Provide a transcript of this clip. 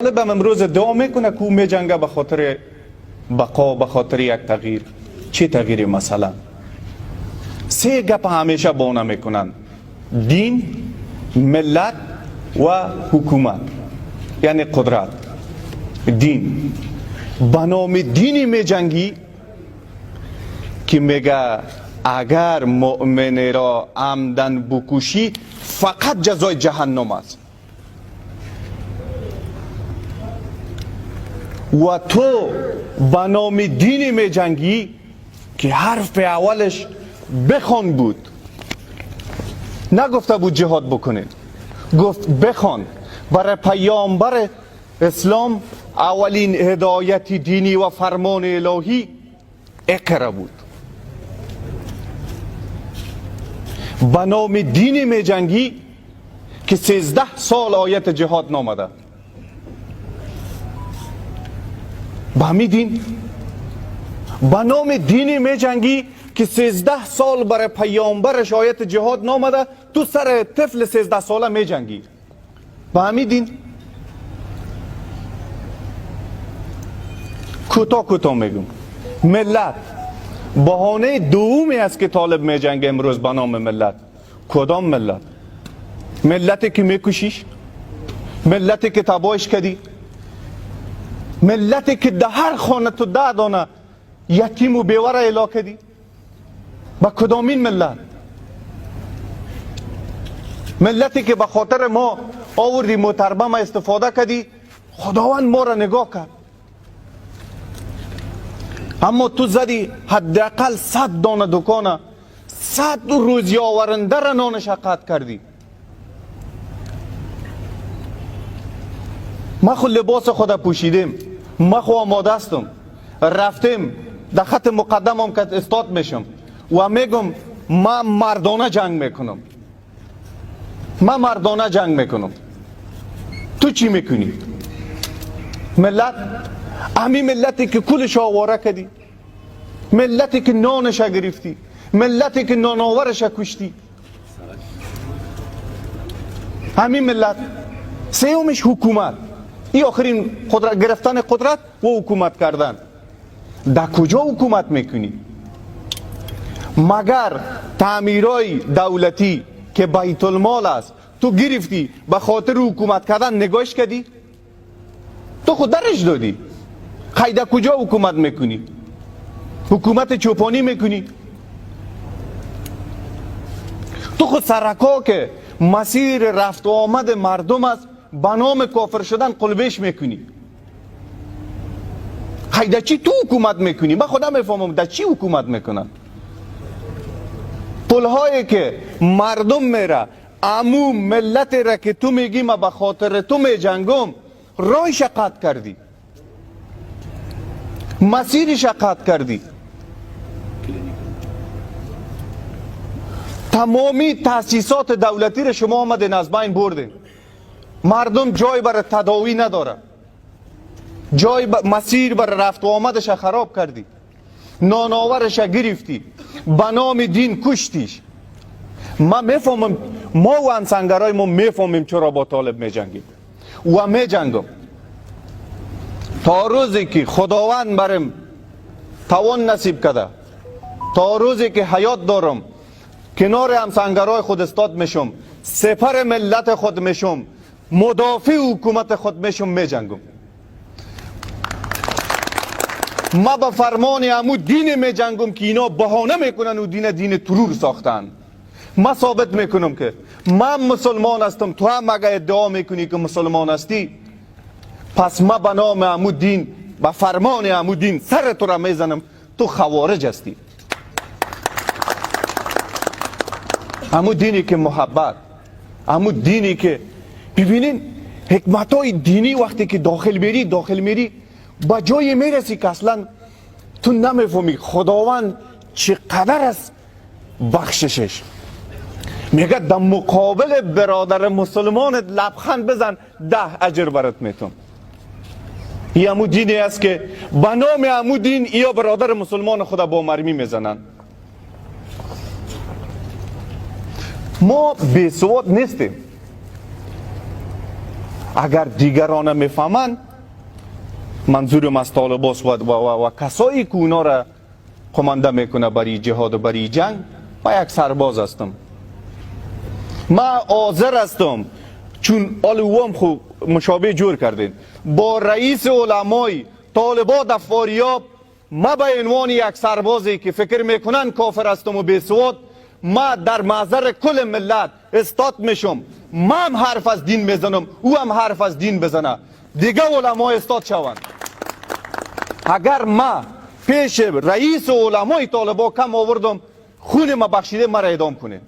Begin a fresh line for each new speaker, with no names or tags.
طالب امروز ادعا میکنه که او میجنگه به خاطر بقا، به خاطر یک تغییر. چه تغییری مثلا؟ سه گپ همیشه بانه میکنن: دین، ملت و حکومت، یعنی قدرت. دین، به نام دینی میجنگی که میگه اگر مؤمن را عمدن بکشی فقط جزای جهنم است، و تو به نام دینی میجنگی که حرف اولش بخوان بود، نگفته بود جهاد بکنید، گفت بخوان. برای پیامبر اسلام اولین هدایت دینی و فرمان الهی اقرا بود. به نام دینی میجنگی که 13 سال آیت جهاد نامده. به همی دین، به نام دینی میجنگی که 13 سال برای پیامبرش آیت جهاد نامده، تو سر طفل 13 ساله میجنگی. به همی دین. کوتاه کوتاه میگم، ملت بهانه دومی است که طالب میجنگه امروز به نام ملت. کدام ملت؟ ملتی که میکشیش، ملتی که تباهش کردی، ملتی که در هر خانه تو 10 دانه یتیم و بیوه را اعلا کردی. با کدامین ملت؟ ملتی که به خاطر ما آوردی متربه ما استفاده کردی، خداوند ما را نگاه کرد. اما تو زدی حداقل 100 دانه دکانه، 100 روزی آورنده را نانش قطع کردی. ما خو لباس خود پوشیدیم، ما خو آماده هستم، رفتیم در خط مقدم هم که استاد میشم و میگم ما مردانه جنگ میکنم، ما مردانه جنگ میکنم. تو چی میکنی؟ ملت، امی ملتی که کلش آواره کردی، ملتی که نانش گرفتی، ملتی که نانآورش کشتی، همین ملت. سومش حکومت. این آخرین قدرت، گرفتن قدرت و حکومت کردن. در کجا حکومت میکنی؟ مگر تعمیرای دولتی که بیت المال است تو گرفتی به خاطر حکومت کردن نگاش کردی؟ تو خود درش دادی. خی در کجا حکومت میکنی؟ حکومت چوپانی میکنی؟ تو خود سرکا که مسیر رفت و آمد مردم است به نام کافر شدن قلبش میکنی. خی در چی تو حکومت میکنی؟ من خودم میفهمم در چی حکومت میکنن. پلهایی که مردم میره، امو ملت را که تو میگی ما به خاطر تو میجنگم، رایش قطع کردی، مسیرش قطع کردی، تمامی تاسیسات دولتی را شما آمدین از بین بردین. مردم جای برای تداوی نداره، جای مسیر برای رفت و آمدش خراب کردی، نانآورش گرفتی، به نام دین کشتیش. ما میفهمم، ما و همسنگرای ما میفهمیم چرا با طالب میجنگیم و میجنگم تا روزی که خداوند برم توان نصیب کرده، تا روزی که حیات دارم کنار همسنگرای خود استاد میشم، سپر ملت خود میشم، مدافع حکومت خود میشم، میجنگم. ما با فرمان امو دین میجنگم که اینا بهانه میکنن و دین دین ترور ساختن. ما ثابت میکنم که من مسلمان هستم، تو هم اگه ادعا میکنی که مسلمان هستی، پس ما به نام امو دین، به فرمان امو دین سر تو را میزنم، تو خوارج هستی. امو دینی که محبت، امو دینی که ببینین حکمت های دینی وقتی که داخل میری، داخل میری با جای میرسی که اصلا تو نمیفهمی خداوند چقدر است بخششش. میگه در مقابل برادر مسلمانت لبخند بزن، 10 اجر برات میتم. این امو دینی است که به نام امو دین یا برادر مسلمان خدا با مرمی میزنن. ما بی سواد نیستیم. Агар дигарон мефаҳманд, манзурам аз толибост ва касое ки اونا را قمانده میکنه برای جهاد و برای جنگ، ما یک سرباز هستم، ما حاضر هستم، چون آل هم خو مشابه جور کردین با رئیس علمای طالبا در فاریاب. ما به عنوان یک سربازی که فکر میکنن کافر هستم و بیسواد، ما در محضر کل ملت استاد میشم. ما هم حرف از دین میزنم، او هم حرف از دین بزنه، دیگه علما استاد شوند. اگر ما پیش رئیس علمای طالبا کم آوردم، خون ما بخشیده، مرا اعدام کنید.